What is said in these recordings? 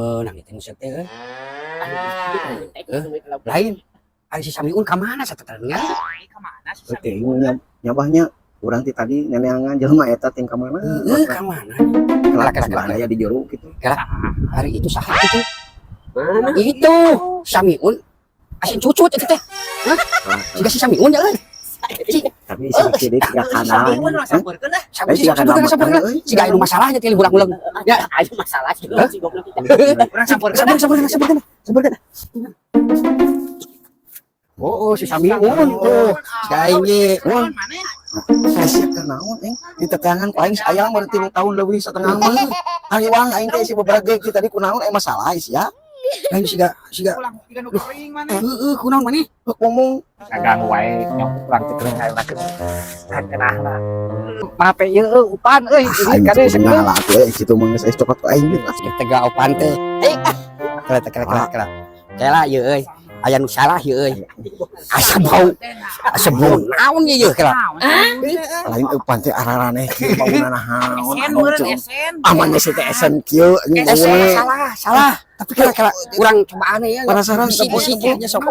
Beunang itu nu teh euy. Lain. Ari si Samiun ka mana satetelnya? Ka mana sih? Teuing nyabahnya urang ti tadi neneangan jelema eta teh ka mana? Heeh, ka mana? Kela Kela, kela, sebelah kela. Aya di jero gitu. Hari itu saha itu? Mana? Itu Samiun asin cucut itu teh. Hah? Siga si Samiun ya euy. Tapi si si tiga kanal. Samiun lah, sampeurkeun lah. Sabar sabar sabar. Siga anu masalahnya teh ulang-ulang. Ya, aya masalah sih Hah? si goblok. Urang sampeurkeun. Sabar sabar sabar sabar. Oh, si Samiun tuh. Siga aing ge. Wah. Sia keur naon eng? Di teteangan ku aing sayang baru 3 tahun leuwih setengah mah. Hariwang aing teh si beberapa ti tadi kunaon aya masalah sia. Lain siga siga Ulang tiga nu kering mana? Heeh, kunaon maneh? Ngomong Ngaganggu wae nyok urang teh kering ayeuna teh. Kenahna. Mape ieu euy upan euy ini aing kade teh ngalah atuh euy kitu mah geus cokot ku aing gitu. Tega opan teh. Eh, ah. Kela kela kela kela. Kela ieu euy. Aya nu salah ieu euy. Asa bau, asa bau naon ieu kela. Lain eupan teh araraneh kieu bauna naon. Esen meureun esen. Amannya si teh esen kieu anjing Esen bauna. Salah, salah. Tapi kela kela urang cobaan ya. Penasaran bisi tebul, bisi tebul. Nya sok.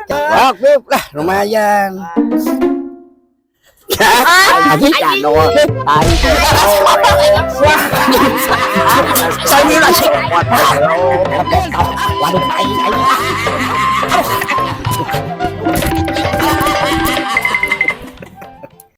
Wah, Beb, lah lumayan. Anjing Jadol. Wah, saya langsung. Waduh, aing aing.